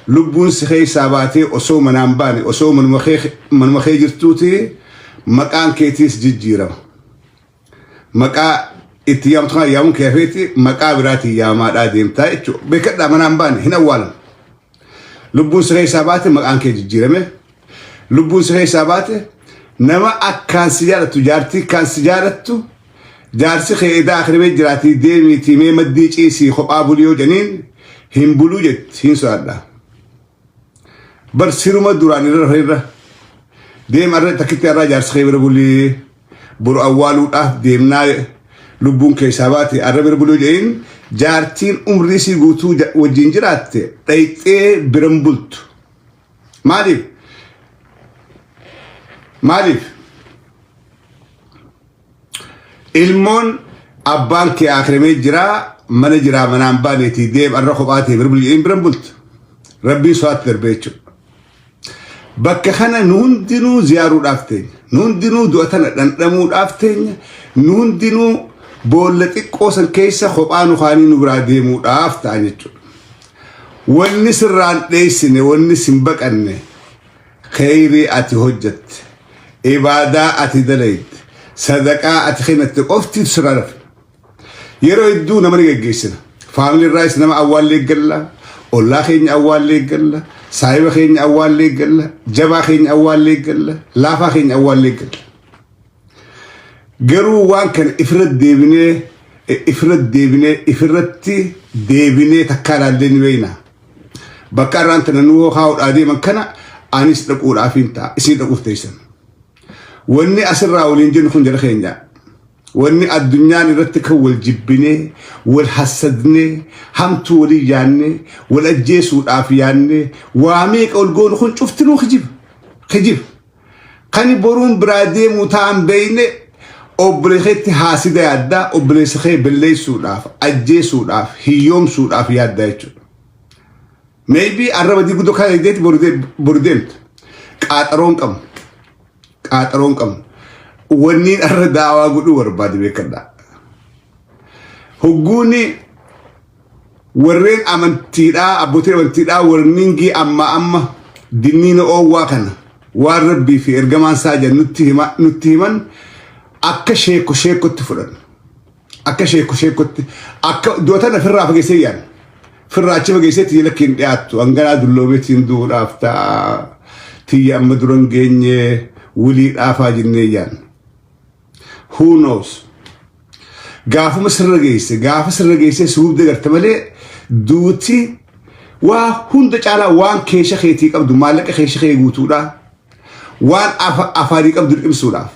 Lubbuun si keessaa baatee osoo manaan baane, osoo manuma kee jirtuuti maqaan keetiis jijjiirama. Maqaa itti yaamtu kana yaamuun kee hafeeti maqaa biraatiin yaamaadhaa deemtaa jechuudha. Beekadhaa, manaan baane hin awwaalan. Lubbuun si keessaa baate maqaan kee jijjiirame. Lubbuun si keessaa baate nama akkaan si jaalattu, jaartii akkaan si jaalattu, jaarsi kee edaa akrimee jiraatii deemiitii mee maddii ciisii kophaa bulii yoo jedhaniin hin buluu jetti, hin sodaadha. Bar siruma duraan irra rafa irra deem, arra takkitti arraa jaarsi kee bira bulii, boru awwaaluudhaaf deemnaa, lubbuun keessaa baate arra bira buluu jedhaniin, jaartiin umrii sii guutuu wajjin jiraatte dhayxee biran bultu. Maaliif? Maaliif? Ilmoon abbaan kee akiramee jira, mana jiraa, manaan baaneetii deem arra kophaa ta'e bira bulii biran bultu. Rabbiin so'aatti darbee jechuudha. Bakka kana nu hundinuu ziyaaruudhaaf teenya. Nu hundinuu du'a tana dhandhamuudhaaf teenya. Nu hundinuu boolla xiqqoo san keessa kophaa nu kaanii nu biraa deemuudhaaf ta'an jechuudha. Wanni sirraan dheessine, wanni sin baqanne, kheyrii ati hojjatte, ibaadaa ati dalayde, sadaqaa ati kennatte qoftiif sirraa rafe. Yeroo hedduu nama ni geggeessina. Faamilii irraayis nama awwaallee galla, ollaa keenya awwaallee galla, saahiba keenya awwaallee galla, jabaa keenya awwaallee galla, laafaa keenya awwaallee galla. Garuu waan kana ifirratti deebinee ifirratti deebinee ifirratti deebinee takkaa ilaallee ni beekna. Bakka irraan tana nu kaa'uudhaa deeman kana anis dhaquudhaaf hin ta'a, isin dhaquuf teessan. Wanni asirraa waliin jennu kun, jara keenya, wanni addunyaan irratti kan wal jibbinee, wal hassadnee, hamtuu walii yaannee, wal ajjeesuudhaaf yaannee waa meeqa wal goonu kun cuftinuu kijiba. Kijiba. Kan boruun biraa deemuu ta'an beeyne obboleesseetti haasida yaaddaa, obboleessa kee balleessuudhaaf, ajjeesuudhaaf, hiyyoomsuudhaaf yaaddaa jechuudha. Maybe arraba guddoo kan eegdeetti boru deemta. Qaaxaroon qabnu. Qaaxaroon qabnu. Wanni arra daawaa godhuu barbaade beekadhaa. Hogguuni warreen amantiidhaa, abbootiin amantiidhaa warningii amma amma dinniina oowwaa kana waan Rabbii fi ergamaan isaa jedhan nutti himan akka sheeko sheekotti fudhannu. Akka sheeko sheekotti akka du'atan ofirraa fageessee yaadna. Firraa achi fageessee tiyya lakkiin dhiyaattu hanganaa dulloomeetiin du'uudhaaf ta'a. Tiyya amma duran geenye wilii dhaafaa jennee yaadna. Who knows? Gaafuma sirra geesse, gaafa sirra geesse si hubde garte malee, duuti waa hunda caalaa waan keesha keetii qabdu, maallaqa keesha kee guutuudha. Waan afaanii qabdu liqimsuudhaaf.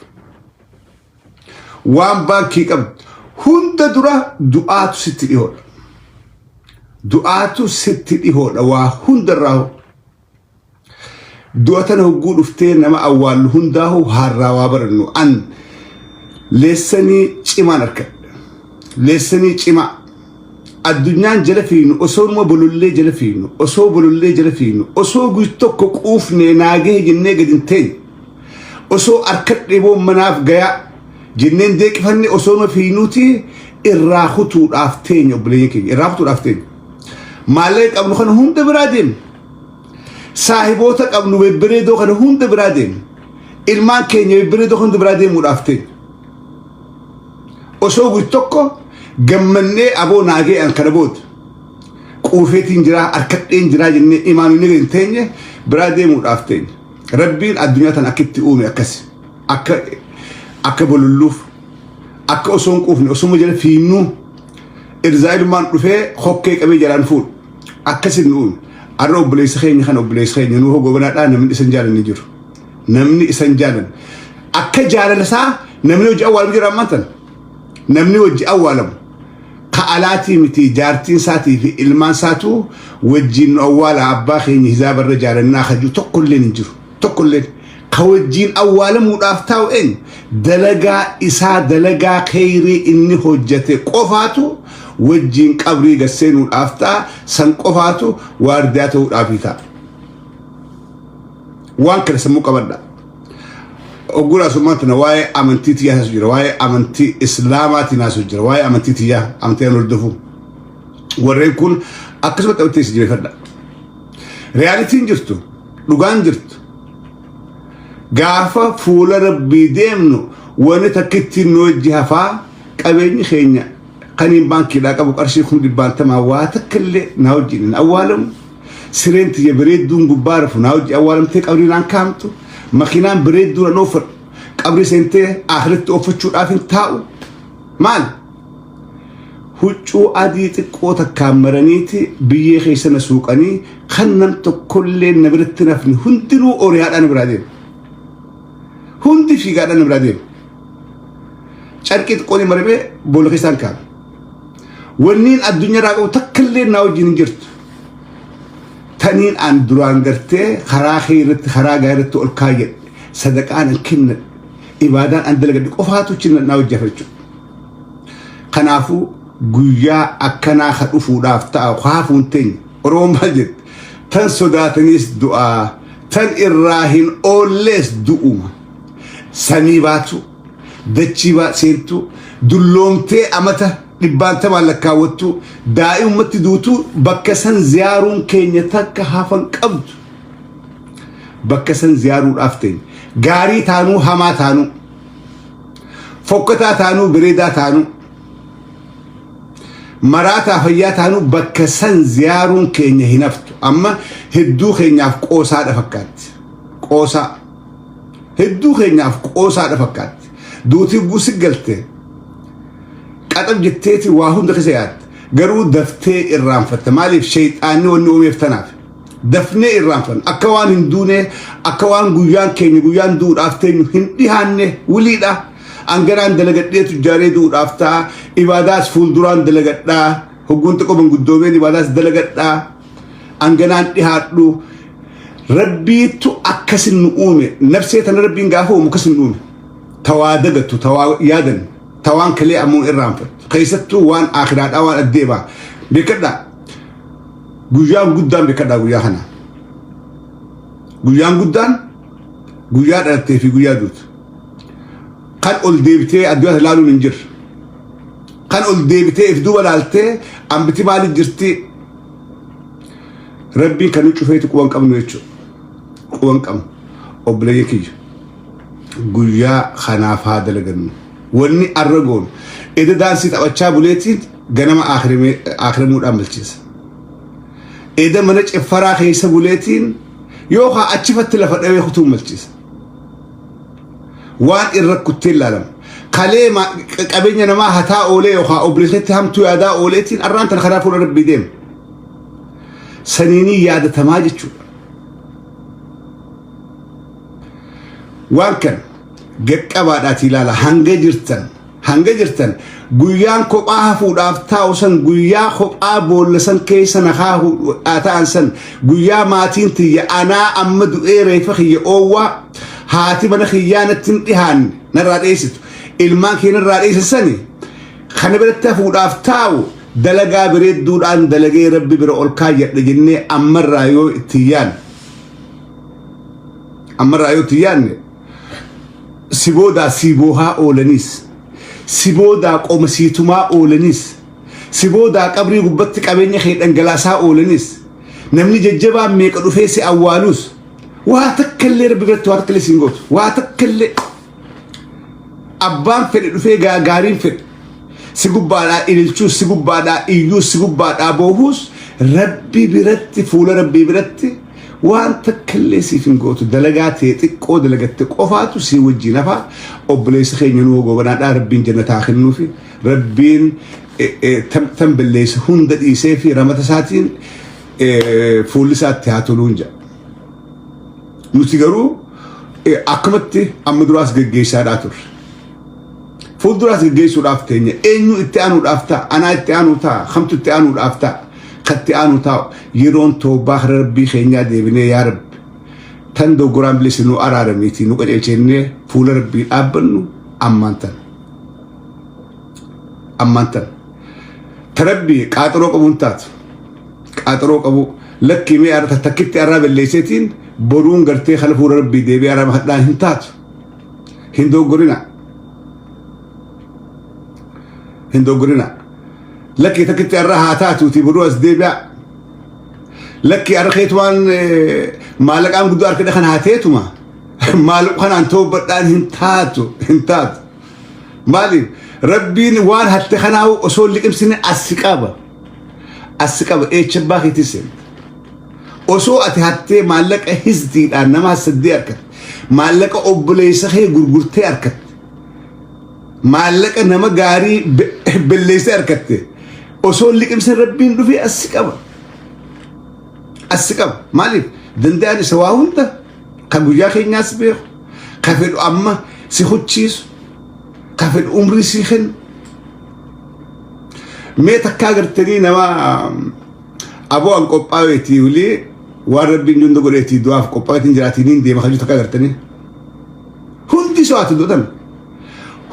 Waan baankii qabdu hunda dura du'aatu sitti dhihoodha. Du'aatu sitti dhihoodha waa hundarraa. Du'a tana hogguu dhuftee nama awwaallu hundaahu harraa waa barannu. An leessanii cimaan argadhe. Leessanii cimaa. Addunyaan jala fiignu, osoo numa bolollee jala fiignu, osoo bolollee jala fiignu, osoo guy tokko quufnee naagee jennee gadi hin teenye, osoo arkadhee boon manaaf gayaa jenneen deeqifanne, osoo numa fiignuuti irraa kutuudhaaf teenya, obboleeyyan keenya, irraa kutuudhaaf teenya. Maallaqa qabnu kana hunda biraa deemna. Saahiboota qabnu bebbereedoo kana hunda biraa deemna. Ilmaan keenya bebbereedoo hunda biraa deemuudhaaf teenya. Osoo guy tokko gammannee aboo naagee an kana booda quufeetiin jiraa, harkadheen jiraa jennee imaanuu ni hin teenye, biraa deemuudhaaf teenya. Rabbiin addunyaa tana akka itti uume akkasi. Akka bololluuf, akka osoo hin quufne osuma jala fiinnuu irzaa'ilummaan dhufee hokkee qabee jalaan fuudhu. Akkasin nu uume. Arra obboleessa keenya kana, obboleessa keenya nu hogobanaadhaa, namni isan jaalanni jiru. Namni isan jaalan. Akka jaalala isaa namni hojii awwaalamu jira ammaan tana. Namni hojii awwaalamu. Ka alaatii miti, jaartiin isaatii fi ilmaan isaatu wajjin nu awwaala, abbaa keenya hizaabarra jaalannaa kajuu tokkolleen hin jiru. Tokkolleen. Ka wajjin awwaalamuudhaaf taa'u eenyu? Dalagaa isaa, dalagaa kheyrii inni hojjete qofaatu wajjin qabrii gad seenuudhaaf ta'a, san qofaatu waardiyaa ta'uudhaaf ta'a. Waan kana sammuu qabadha. Ogguraa summaan tana waa'ee amantii tiyyaa haasu jira, waa'ee amantii islaamaatiin haasu jira, waa'ee amantii tiyyaa, amantii an hordofu. Warreen kun akkasumatti amantii isin jabeeffadha. Realityn jirtu, dhugaan jirtu. Gaafa fuula Rabbii deemnu wanni takkitti nu wajji hafaa, qabeenyi keenya kaniin baankiidhaa qabu qarshii 50,000 waa takka illee na wajjin hin awwaalamu. Sireen tiyya bareedduun gubbaa rafu na wajji awwaalamtee qabrii naan kaa'amtu. Makiinaan bareedduu nan oofadhu qabrii seentee akhiratti ooffachuudhaaf hin taa'u. Maal? Huccuu adii xiqqoo takkaan maraniiti biyyee keessa na suuqanii kan nam tokkollee na biratti nafni hundinuu oriyaadhaan na biraa deema. Hundi fiigaadhaan na biraa deema. Carqii xiqqoon maramee boolla keessaan kaa'ame. Wanniin addunyaa irraa qabu takka illee naa wajjin hin jirtu. Taniin an duraan gartee karaa kee irratti, karaa gaarii irratti ol kaayyadhe, sadaqaan an kennadhe, ibaadaan an dalagadhe qofaatu cina naa wajji hafa jechuudha. Kanaafuu guyyaa akkanaa ka dhufuudhaaf ta'a haafuun teenya. Oromoon maal jette? Tan sodaataniis du'aa, tan irraa hin oollees du'uma. Samii baatu, dachii seentu, dulloomtee amata dhibbaantamaan lakkaawwattu, daa'imumatti duutu, bakka san ziyaaruun keenya takka hafan qabdu. Bakka san ziyaaruudhaaf teenya. Gaarii taanuu, hamaa taanuu, fokkataa taanuu, bareedaa taanuu, maraataa fayyaa taanuu, bakka san ziyaaruun keenya hin haftu. Amma hedduu keenyaaf qoosaadha fakkaatti. Qoosaa. Hedduu keenyaaf qoosaadha fakkaatti. Duutii guusi galte qaxab jetteeti waa hunda keessa yaadda. Garuu daftee irraanfatta. Maaliif? Sheexaanni wanni uumeef tanaaf. Dafnee irraanfanna. Akka waan hin duune, akka waan guyyaan keenya guyyaan du'uudhaaf teenyu hin dhihaanne wiliidha. Anganaan dalagadhee tujjaaree du'uudhaaf ta'a. Ibaadaas fuulduraan dalagadhaa. Hogguun xiqqoo manguddoomeen ibaadaas dalagadhaa. Anganaan dhihaadhu. Rabbiitu akkasin nu uume. Nafsee tana Rabbiin gaafa uumu akkasin nu uume. Tawaa dagattu, tawaa yaadan, tawaan kalee ammoo irraanfattu. Keessattuu waan akhiraadhaa, waan addeebaa. Beekadhaa. Guyyaan guddaan, beekadhaa, guyyaa kana. Guyyaan guddaan guyyaa dhalattee fi guyyaa duutu. Kan ol deebitee addunyaa ilaaluun hin jirre. Kan ol deebitee if duuba laaltee ambiti maaliif jirti? Rabbiin kan nu cufeetu quban qabnu jechuudha. Quban qabnu. Obboleeyya kiyya. Guyyaa kanaaf haa dalagannu. Wanni arra goonu. Eda daansii taphachaa buleetiin ganama aakiramuudhaan bilcheessa. Eda mana ceffaraa keessa buleetiin yookaan achifatti lafa dhawee kutuun malchiisa. Waan irra kuttee ilaalama. Kalee qabeenya namaa hataa oolee yookaan obboleessatti hamtuu yaadaa ooleetiin arraan tana karaa fuula Rabbii deema. Saniinii yaadatamaa jechuudha. Waan kana gaqqabaadhaati ilaala. Hanga jirtan, hanga jirtan, guyyaan kophaa hafuudhaaf taa'u san, guyyaa kophaa boolla san keessa na haa ta'an san, guyyaa maatiin tiyya anaa amma du'ee reeffa kiyya oowwaa haati mana kiyyaa natti hin dhihaanne narraa dheessitu, ilmaan kee narraa dheessan sani, kana biratti hafuudhaaf taa'u dalagaa bareedduudhaan dalagee Rabbi bira ol kaayyadha jennee ammarraa yoo itti yaanne, ammarraa yoo itti yaanne, si boodaa si boohaa oolaniis, si boodaa qoma siitumaa oolaniis, si boodaa qabrii gubbatti qabeenya kee dhangalaasaa oolaniis, namni jajjabaan meeqa dhufee si awwaaluus, waa takka illee Rabbi biratti waa takka illee siin gootu. Waa takka illee abbaan fedhe dhufee gaariin fedhe si gubbaadhaa ililchuus, si gubbaadhaa iyyuus, si gubbaadhaa boohuus, Rabbi biratti, fuula Rabbii biratti waan takka illee siif hin gootu. Dalagaa ta'e xiqqoo dalagatte qofaatu si wajjin hafa. Obboleessa keenya nu gobanaadhaa Rabbiin jannataa kennuufi, Rabbiin tan balleessa hunda dhiisee fi ramata isaatiin fuulli isaatti haa toluun jedha. Nuti garuu akkumatti amma duraas geggeessaadhaa turre. Fuulduraas geggeessuudhaaf teenya. Eenyu itti aanuudhaaf ta'a? Anaa itti aanuu ta'a? Kamtu itti aanuudhaaf ta'a? Katti aanu taa'u yeroon toobbaa kara Rabbii keenyaa deebinee, yaa Rabbi, tan doggoraan bilisa nu araaramiitii nu qajeelchennee fuula Rabbii dhaabbannu ammaan tana. Ammaan tana. Ta Rabbii qaaxiroo qabuun taatu. Qaaxiroo qabu lakkii mee takkitti arraa balleesseetiin boruun gartee kana fuula Rabbii deebi'ee araarama hadhaan hin taatu. Hin doggorina. Hin doggorina. Lakkii takkitti arraa haa taatuuti boruu as deebi'a. Lakki harkeetumaan maallaqaan guddoo harkadhe kana hateetuma maallaqa kanaan toobadhaan hin taatu, hin taatu. Maaliif? Rabbiin waan hatte kanaa osoo liqimsine as si qaba. As si qaba, eecha abbaa keetii seenta. Osoo ati hattee maallaqa hizdiidhaan nama hassaddee harkatte, maallaqa obboleessa kee gurgurtee harkatte, maallaqa nama gaarii belleessee harkatte, osoo liqimsine Rabbiin dhufee as si qaba. As si qaba. Maaliif? Danda'an isa waa hunda kan guyyaa keenyaas beeku, ka fedhu amma si huchiisu, ka fedhu umrii si kennu. Mee takkaa gartanii nama aboo an qophaa'eetii wulii waan Rabbiin hunda godheetii du'aaf qophaa'eetiin jiraatii niin deema kajuu takkaa gartanii. Hundi so'aatu du'atan.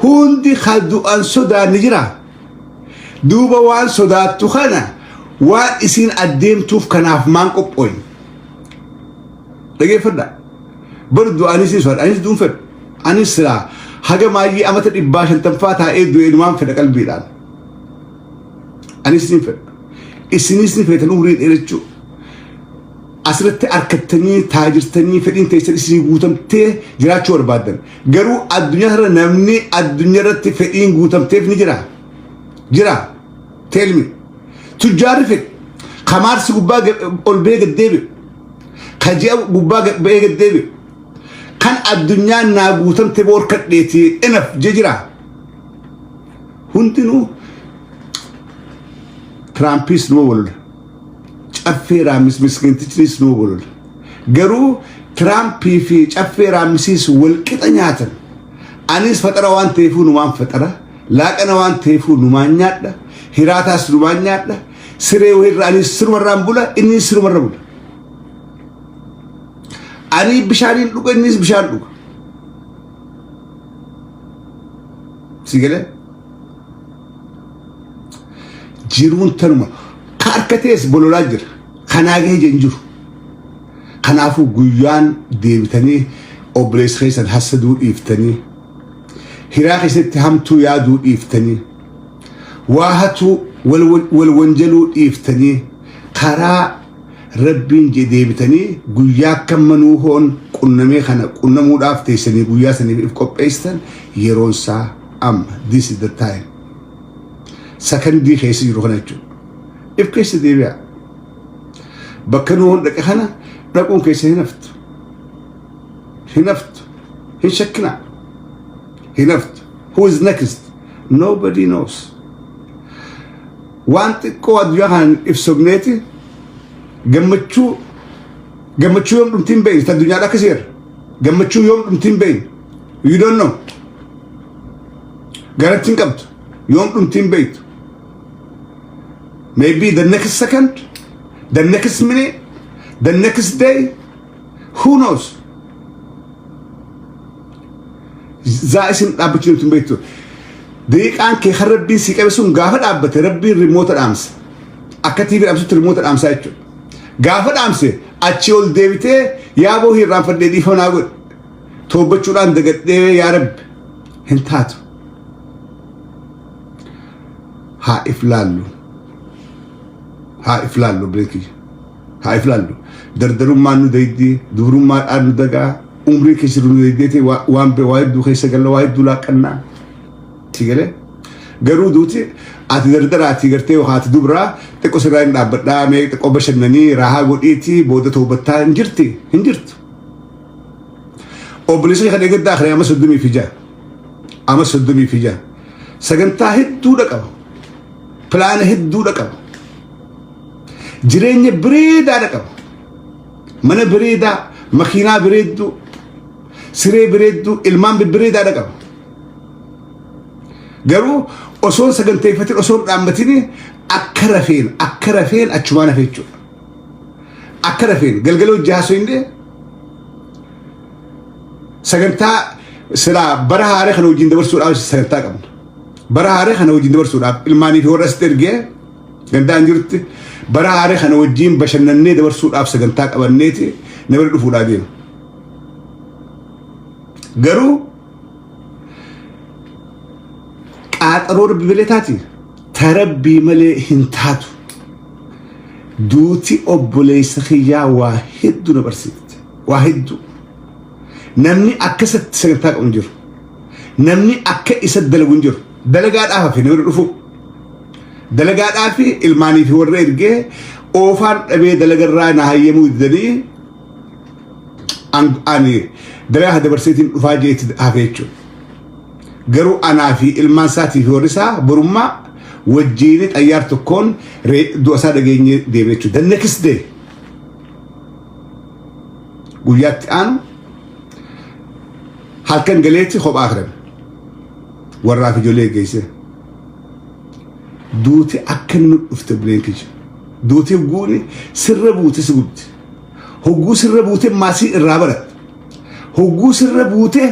Hundi ka du'an sodaan ni jira. Duuba waan sodaattu kana waan isiin addeemtuuf kanaaf maan qophooyne. Dhageeffadha. Bar du'aanis ni sodaadha. Anis du'uun fedhu. Anis silaa haga maayyee amata 150ffaa taa'ee du'ee numaan fedha qalbiidhaan. Anis ni fedha. Isinis ni feetan umrii dheerachuu. Asirratti harkattanii taajirtanii fedhiin teessan isinii guutamtee jiraachuu barbaaddan. Garuu addunyaa irra namni addunyaa irratti fedhiin guutamteef ni jira. Jira. Tell me. Tujjaarri fedhi. Kamaarsi gubbaa ol ba'ee gad deebi'u. Ka ji'a gubbaa gad ba'ee gad deebi'u. Kan addunyaan naa guutamte boorkadheeti enough jee jira. Hundinuu Tiraampiis numa bolola. Caffee Raammis miskiintichis numa bolola. Garuu Tiraampii fi Caffee Raammisiis wal qixa nyaatan. Anis faxara waan ta'eefuu numaan faxara. Laaqana waan ta'eefuu numaan nyaadha. Hiraataas numaan nyaadha. Siree wayirra anis sirumarraan bula, innis sirumarra bula. Ani bishaaniin dhuga, innis bishaan dhuga. Si galee? Jiruun tanuma. Ka harkatees bololaa jira. Kanaa gahee hin jiru. Kanaafuu guyyaan deebitanii obboleessa keessan hassaduu dhiiftanii, hiraa keessatti hamtuu yaaduu dhiiftanii, waa hatuu wal wanjaluu dhiiftanii, karaa Rabbiin jedhe deebitanii guyyaa akka manuu hoon qunnamee kana qunnamuudhaaf teessanii guyyaa saniif if qopheessitan yeroon isaa amma. This is the time. Sakandii keessa jiru kana jechuudha. If keessa deebi'a. Bakka nu hoon dhaqe kana dhaquun keessa hin haftu. Hin haftu. Hin shakkinaa. Hin haftu. Who is next? Nobody knows. Waan xiqqoo addunyaa kanaan ibsamneeti gammachuu, gammachuu yoom dhumtiin beeyne ta addunyaadha akka seera. Gammachuu yoom dhumtiin beeyne. You don't know. Garantiin qabdu. Yoom dhumtiin beeytu. Maybe the next second, the next minute, the next day, who knows? Zaa isin dhaabbachuu jirtu hin beektu. Daqiiqaan kee kan Rabbiin si qabe sun gaafa dhaabbate Rabbiin rimoota dhaamsa. Akka TV dhaamsutti rimoota dhaamsaa jechuudha. Gaafa dhaamse achi ol deebitee yaa boo hirraanfadhee dhiifama naa godhi. Toobbachuudhaan dagadhee yaa Rabbi hin taatu. Haa if laallu. Haa if laallu beekiyya. Haa if laallu. Dardarummaan nu daydii, dubrummaadhaan nu dagaa, umrii keessa jiru nu daydeeti waan waa hedduu keessa galla, waa hedduu laaqqannaa. Si galee? Garuu duuti ati dardaraati gartee yookaan ati dubraa xiqqoo sirraa hin dhaabbadhaa mee xiqqoo bashannanii raahaa godhiitii booda toobattaa hin jirti, hin jirtu. Obboleessa kan eeggaddaa kana ama 36. Ama 36. Sagantaa hedduudha qaba. Pilaana hedduudha qaba. Jireenya bareedaadha qaba. Mana bareedaa, makiinaa bareedduu, siree bareedduu, ilmaan bibbireedaadha qaba. Garuu osoon saganteeffatin, osoon dhaammatin akka rafeen achumaan hafe jechuudha. Akka rafeen galgala hojii haasoo hin sagantaa silaa bara haaraa kana wajjin dabarsuudhaaf sagantaa qabna. Bara haaraa kana wajjin dabarsuudhaaf ilmaanii fi warra asitti ergee gandaan jirutti bara haaraa kana wajjin bashannannee dabarsuudhaaf sagantaa qabanneeti nama dhufuudhaa deema. Garuu qaaxaroo Rabbi malee taati. Ta Rabbii malee hin taatu. Duuti obboleessa kiyyaa waa hedduu na barsiifte. Waa hedduu. Namni akka isatti sagantaa qabu hin jiru. Namni akka isa dalagu hin jiru. Dalagaadhaaf hafe namni dhufu. Dalagaadhaaf ilmaanii fi warra ergee oofaan dhabee dalagarraa na hayyamuu didanii ani dalagaa dabarseetiin dhufaa jeetti hafe jechuudha. Garuu anaa fi ilmaan isaatii fi warri isaa borummaa wajjiin xayyaar tokkoon du'a isaa dhageenyee deemne jechuudha. The next day guyyaatti aanu halkan galeetti kophaa firame warraa fi ijoollee geesse. Duuti akka inni dhufte buleen kiyya. Duuti hogguuni sirra buute si gubdi. Hogguu sirra buute maasii irraa baratta. Hogguu sirra buute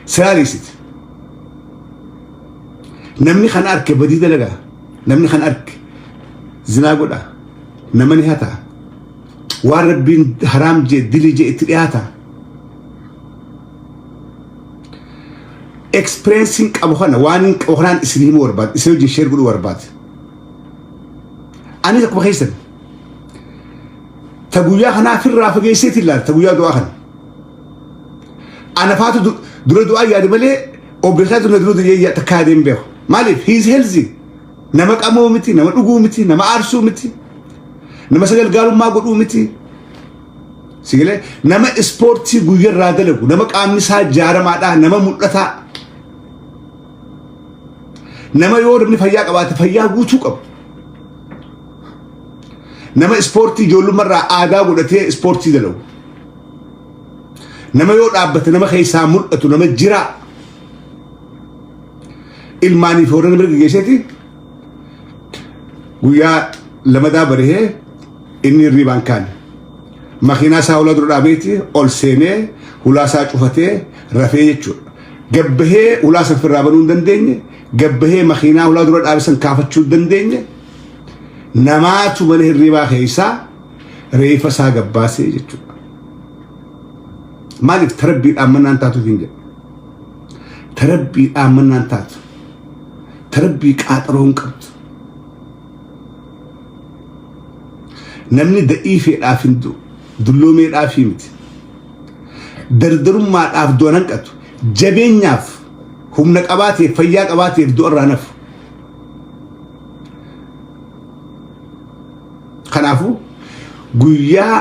siraariisiti. Namni kana arke badii dalagaa. Namni kana arke zinaa godha. Nama ni hata. Waan Rabbiin haraam jee dilii jee itti dhiyaata. Experience qabu kana waan hin qabu kanaan isin himuu barbaade isin wajjin share godhuu barbaade. Anis akkuma keessan ta guyyaa kanaa firraa fageesseetiin ilaala ta guyyaa du'aa kana. Ana faatu dura du'aa yaade malee obboleessaa dura dura du'ee takka yaadee hin beeku. Maaliif? He is healthy. Nama qamoo miti, nama dhuguu miti, nama aarsuu miti, nama sagalgaalummaa godhuu miti. Sigalee nama ispoortii guyyarraa dalagu, nama qaamni isaa jaaramaadhaa, nama mul'ataa. Nama yoo namni fayyaa qabaate fayyaa guutuu qabu. Nama ispoortii ijoollummarraa aadaa godhatee ispoortii dalagu. Nama yoo dhaabbate nama keessaa mul'atu nama jiraa. Ilmaanii fi warra bira geesseeti guyyaa lamadaa barihee inni hirriibaan kaane. Makiinaa isaa hulaa dura dhaabeeti ol seenee hulaa isaa cufatee rafee jechuudha. Gabbahee hulaa san firraa banuu hin dandeenye, gabbahee makiinaa hulaa dura dhaabe san kaafachuu hin dandeenye. Namaatu mana hirriibaa keessaa reeffa isaa gabbaasee jechuudha. Maaliif tarabbii dhaammannaan taatuuf hin jedhu. Tarabbii dhaammannaan taatu. Tarabbii qaaxaroo hin qabdu. Namni da'iifeedhaaf hin du'u. Dulloomeedhaaf miti. Dardarummaadhaaf du'a nan qatu. Jabeenyaaf humna qabaateef fayyaa qabaateef du'a irraa nafu. Kanaafuu guyyaa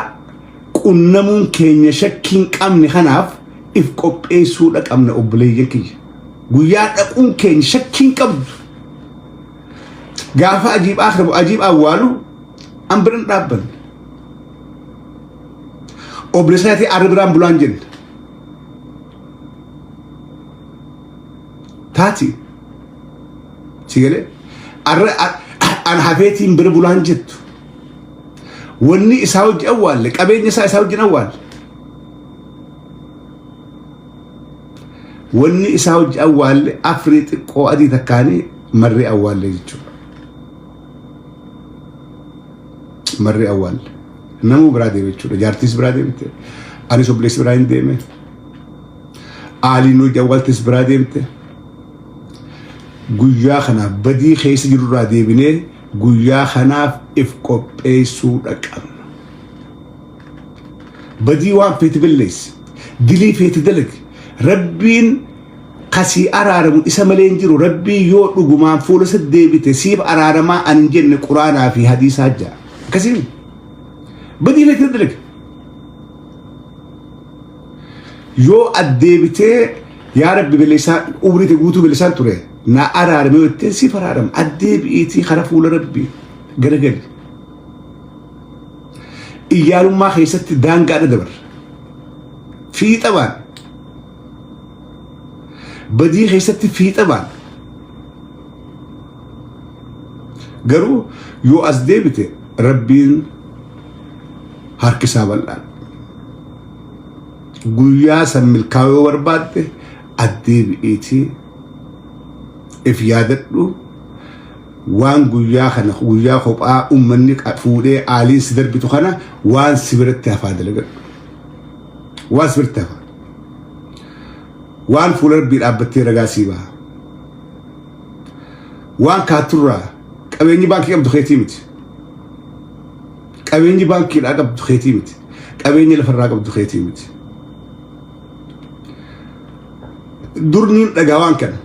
qunnamuun keenya shakkii hin qabne kanaaf if qopheessuudha qabna obboleeyyan kiyya. Guyyaa dhaquun keenya shakkii hin qabdu. Gaafa ajiib akhiramu ajiib awwaalu an biran dhaabbanne. Obboleessa isaatii arra biraan bulaan jenne. Taati. Si galee? Arra an hafeetiin bira bulaan jettu. Wanni isaa wajji awwaalle qabeenya isaa isaa wajjin awwaalle. Wanni isaa wajji awwaalle afrii xiqqoo adii takkaanii marree awwaalle jechuudha. Marree awwaalle. Namuu biraa deeme jechuudha. Jaartiis biraa deemte. Anis obboleessi biraa hin deeme. Aaliin hojii awwaaltes biraa deemte. Guyyaa kanaaf badii keessa jirurraa deebinee guyyaa kanaaf if qopheessuudha qabna. Badii waan feete balleessi. Dilii feete dalagi. Rabbiin kasii araaramu isa malee hin jiru. Rabbiin yoo dhugumaan fuula isa deebite siif araaramaa an hin jenne quraanaa fi hadiisaa ja'a. Akkasiin badii feete dalagi. Yoo addeebitee yaa Rabbi balleessaa umrii tee guutuu balleessaan ture na araarame yoo jetteen siif araarama. Addeebi'iitii kara fuula Rabbii garagali. Iyyaalummaa keessatti daangaadha dabarra. Fiixa baan. Badii keessatti fiixa baan. Garuu yoo as deebite Rabbiin harki isaa bal'aadha. Guyyaa san milkaa'uu yoo barbaadde addeebi'iitii if yaadadhu waan guyyaa kana guyyaa kophaa ummanni fuudhee aaliin si darbitu kana waan si biratti hafaa dalagadhu. Waan si biratti hafaa. Waan fuula Rabbii dhaabbattee ragaa sii baha. Waan kaatturraa qabeenyi baankii qabdu keetii miti. Qabeenyi baankiidhaa qabdu keetii miti. Qabeenyi lafarraa qabdu keetii miti. Dur niin dhagaa waan kana.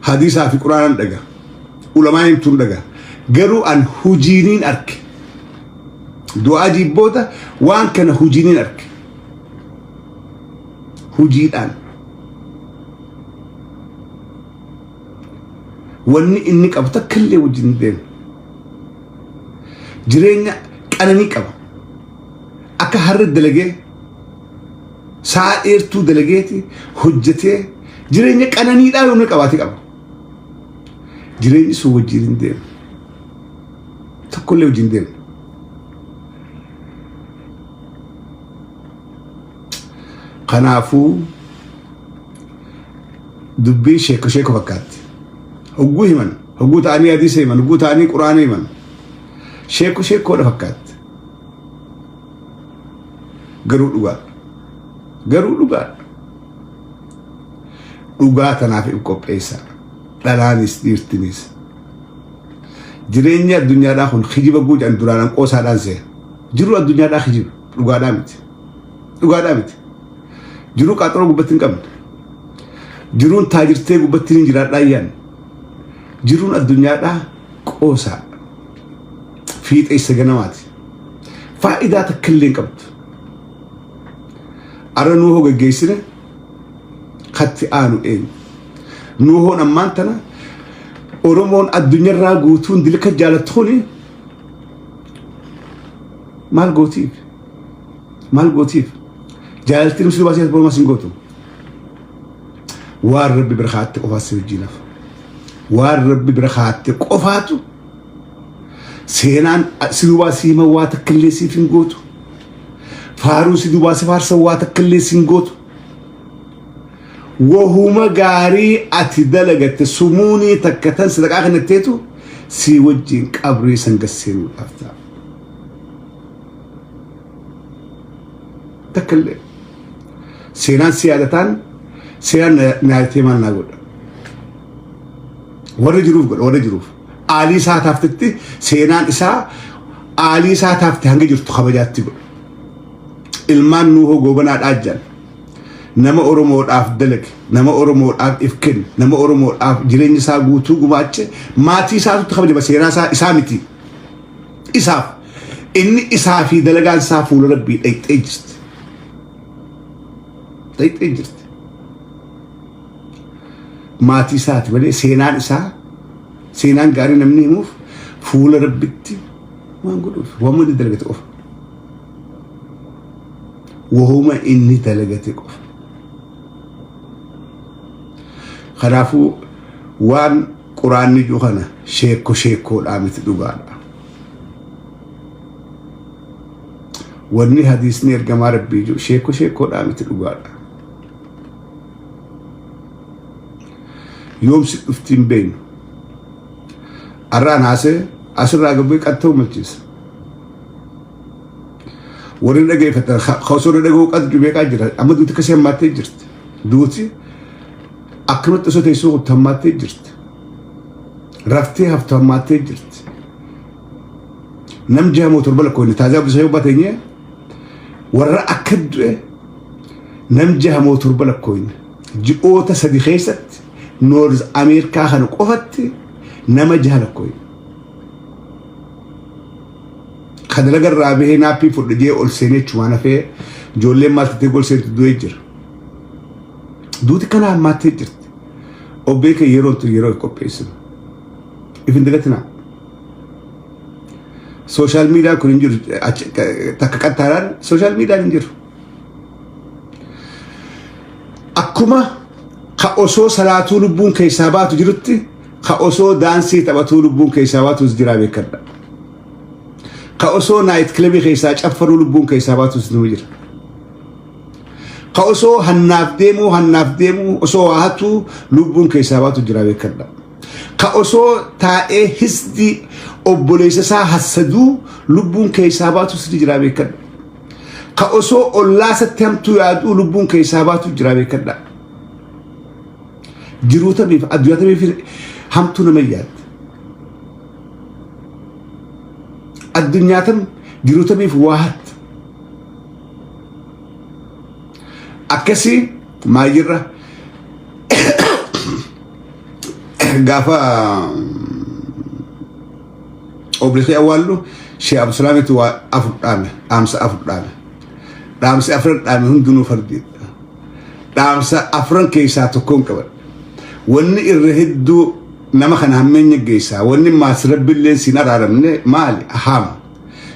Hadiisaa fi quraanaan dhagaa. Ulamaa himtuun dhagaa. Garuu an hujiiniin arke. Du'aa jibboota waan kana hujiiniin arke. Hujiidhaan. Wanni inni qabu takka illee wajjin hin deemu. Jireenya qananii qaba. Akka har'a dalagee sa'a dheertuu dalageeti hojjetee jireenya qananiidhaa yoomni qabaate qaba. Jireenyi sun wajjin hin deemu. Tokkollee wajjin hin deemu. Kanaafuu dubbiin sheeko sheeko fakkaatti. Hogguu himan, hogguu ta'anii hadiisa himan, hogguu ta'anii quraana himan. Sheeko sheekoodha fakkaatti. Garuu dhugaadha. Garuu dhugaadha. Dhugaa tanaaf if qopheessaa. Dhalaanis dhiirtinis. Jireenyi addunyaadhaa kun kijiba guucan duraan qoosaadhaan seena. Jiruu addunyaadhaa kijiba. Dhugaadhaa miti. Dhugaadhaa miti. Jiruu qaaxaroo gubbatti hin qabne. Jiruun taajirtee gubbatti hin jiraadhaa iyyaan. Jiruun addunyaadhaa qoosaa. Fiixeessa ganamaati. Faayidaa takka illee hin qabdu. Arra nuuhoo geggeessine katti aanu eenyu. Nuuhoon ammaan tana Oromoon addunyaarraa guutuun dilka jaalattu kuni maal gootiif? Maal gootiif? Jaalaltiin musliimaa baasee bormaa sin gootu. Waan rabbi bira kaatte qofaas si wajjin hafa. Waan rabbi bira kaatte qofaatu seenaan si duubaa si hima waa takka illee siif hin gootu. Faaruu si duubaa si faarsan waa takka illee si hin gootu. Wahuma gaarii ati dalagatte sumuunii takka tan sadaqaa kennatteetu si wajjin qabrii san gasseenuudhaaf ta'a. Takka illee. Seenaan si yaadataan seenaan na yaadatee maal naa godha. Warra jiruuf godha warra jiruuf. Aalii isaa taaftetti seenaan isaa aalii isaa taafte hanga jirtu kabajaatti godha. Ilmaan Nuuhoo Goobanaa Dhaajjan nama Oromoodhaaf dalage, nama Oromoodhaaf if kenne, nama Oromoodhaaf jireenya isaa guutuu gumaache maatii isaatutti kabajama seenaa isaa isaa miti. Isaaf inni isaa fi dalagaan isaa fuula rabbii dhayxee jirti. Dhayxee jirti. Maatii isaati malee seenaan isaa seenaan gaarii namni himuuf fuula rabbitti waan godhuuf waan inni dalagate qofa. Wahuma inni dalagate qofa. Kanaafuu waan quraanni jiru kana sheekko sheekkoodhaa miti dhugaadha. Wanni hadiisni ergamaa rabbii jiru sheekko sheekkoodhaa miti dhugaadha. Yoom si dhufti hin beeknu. Arraan haasee asirraa gabbee qatta'u malchiisa. Warri dhageeffatan osoo dhaga'uu qabdu beekaa jira. Amma duuti akkasii hammaattee jirti. Duuti akkanumatti osoo teessoo qubtu hammaattee jirti. Raftee haftu hammaattee jirti. Nam jaha moo torba lakkoofne taazaa Abdusee Obbaa teenyee warra akka du'e nam jaha moo torba lakkoofne ji'oota sadi keessatti Noorz Ameerikaa kana qofatti nama jaha lakkoofne. Ka dalaga irraa bahee naappii fudhe jee ol seenee achumaan hafee ijoolleen maal tattee gol seentu du'ee jira. Duuti kana hammaattee jirti. Obbee kee yeroon tun yeroo qopheessinu. If hin dagatinaa. Sooshaal miidiyaan kun hin jiru takka qaxxaaraan sooshaal miidiyaan hin jiru. Akkuma ka osoo salaatuu lubbuun keessaa baatu jirutti ka osoo daansii taphatuu lubbuun keessaa baatus jiraa beekadha. Ka osoo naayit kilabii keessaa caffaruu lubbuun keessaa baatus ni jira. Ka osoo hannaaf deemuu hannaaf deemuu osoo waa hatuu lubbuun keessaa baatu jira beekadha. Ka osoo taa'ee hisdii obboleessa isaa hassaduu lubbuun keessaa baatus ni jira beekadha. Ka osoo ollaa isatti hamtuu yaaduu lubbuun keessaa baatu jira beekadha. Jiruu tamiif addunyaa tamiif hamtuu nama yaadda. Addunyaa tam Jiruu tamiif waa hatta. Akkasii maayyirra gaafa obboleessa awwaallu Sheekh Abdusalaamitti waa afur dhaame, dhaamsa afur dhaame. Dhaamsi afran dhaame hundinuu fardiidha. Dhaamsa afran keessaa tokkoon qabadhe. Wanni irra hedduu nama kana hammeenya geessaa, wanni maas rabbillee siin araaramne maali? Haama.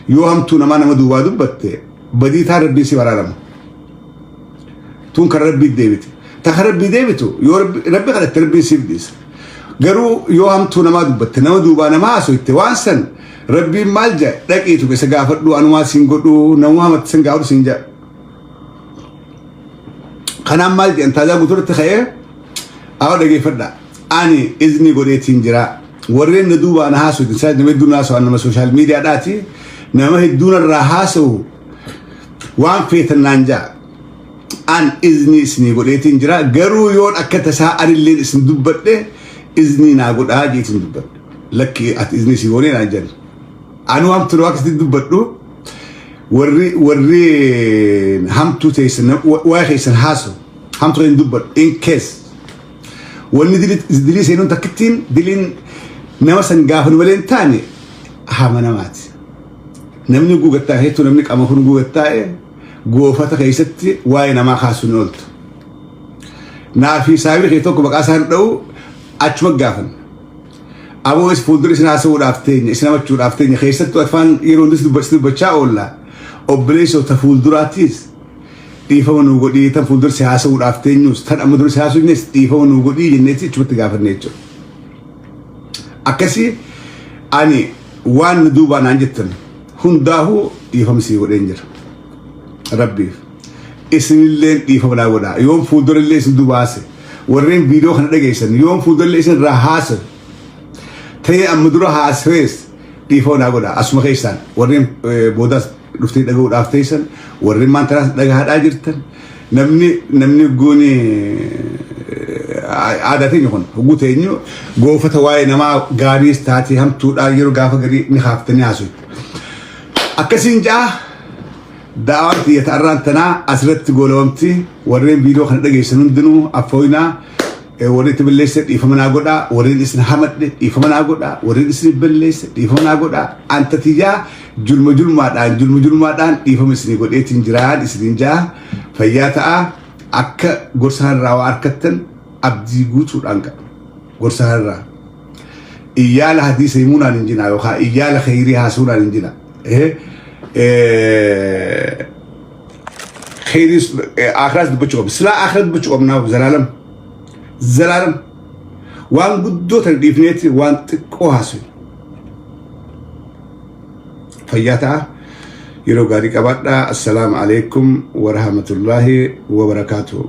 Yoo hamtuu namaa nama duubaa dubbatte badii taan rabbiin si araarama. Tun kan rabbii deebite. Ta kan rabbii deebitu yoo rabbi kadhatte rabbiin siif dhiisa. Garuu yoo hamtuu namaa dubbatte, nama duubaa nama haasoyte, waan san rabbiin maal jedha? Dhaqiitu isa gaafadhu, anumaa siin godhu, namuma hamatti san gaafadhu siin jedha. Kanaan maal jedhan? Taajaa guutuurratti ka'ee awwa dhageeffadha. Ani izni godheetiin jira. Warreen na duubaa na haasoyte, isaan nama hedduun haasa'an, nama social mediadhaati. Nama hedduun irraa haasa'u waan feetan naan ja'a. An izni isinii godheetiin jira. Garuu yoon akka tasaa anilleen isin dubbadhe iznii naa godhaa jeetiin dubbadhe. Lakki, ati iznii si goonee naan jedhan. Anuu hamtuu akkasitti dubbadhu, warri hamtuu teessan waa'ee keessan haasu hamtuu hin dubbadhu. In case wanni dilii seenuun takkittiin diliin nama san gaafa nu malee hin taane hama namaati. Namni guugattaa hedduu, namni qaama kun guugattaa'e goofata keessatti waa'ee namaa kaasuu ni ooltu. Naafi saayibni kee tokko maqaa isaan dha'u achuma gaafan. Aboo, is fuuldura isin haasa'uudhaaf teenya, isin hamachuudhaaf teenya, keessattuu afaan yeroo hundis dubbachaa oolla. Obboleessota fuulduraattis dhiifama nuu godhii, tan fuuldura si haasa'uudhaaf teenyus, tan amma dura si haasofnes dhiifama nuu godhii jenneeti achumatti gaafanne jechuudha. Akkasii ani waan nu duubaa naan jettan hundaahuu dhiifama sii godheen jira. Rabbiif. Isinilleen dhiifama naa godhaa. Yoon fuuldura illee isin duuba haase. Warreen viidiyoo kana dhageessan, yoon fuuldura illee isin irraa haase. Ta'ee amma dura haasa'ees dhiifama naa godhaa. Asuma keessaan warreen boodaas dhuftee dhaga'uudhaaf teessan, warreen maantanaas dhagahaadhaa jirtan, namni gooni aadaa teenya kun hogguu teenyu goofata waa'ee namaa gaariis taatee hamtuudhaa yeroo gaafa garii ni kaaftanii haasoftu. Akkasiin ja'a, da'awaan xiyya ta'arraan tanaa asirratti goolabamti. Warreen viidiyoo kana dhageessan hundinuu affooyinaa, warri itti balleesse dhiifama naa godhaa, warreen isin hamadhe dhiifama naa godhaa, warreen isin balleesse dhiifama naa godhaa. Anta tiyyaa julma julmaadhaan julma julmaadhaan dhiifama isinii godheetiin jiraan isiniin ja'a. Fayyaa ta'aa. Akka gorsa har'aa waa harkattan abdii guutuudhaan qaba. Gorsa har'aa. Iyyaala hadiisa himuunaan hin jina yookaan iyyaala kheyrii haasuunaan hin jina. Kheyrii akiraas dubbachuu qabna. Silaa akira dubbachuu qabnaa zalaalam. Zalaalam. Waan guddoo tana dhiifneeti waan xiqqoo haasofne. Fayyaa ta'a. Yeroo gaarii qabaadhaa. Assalaamu alaikum warahmatullaahi wabarakaatuh.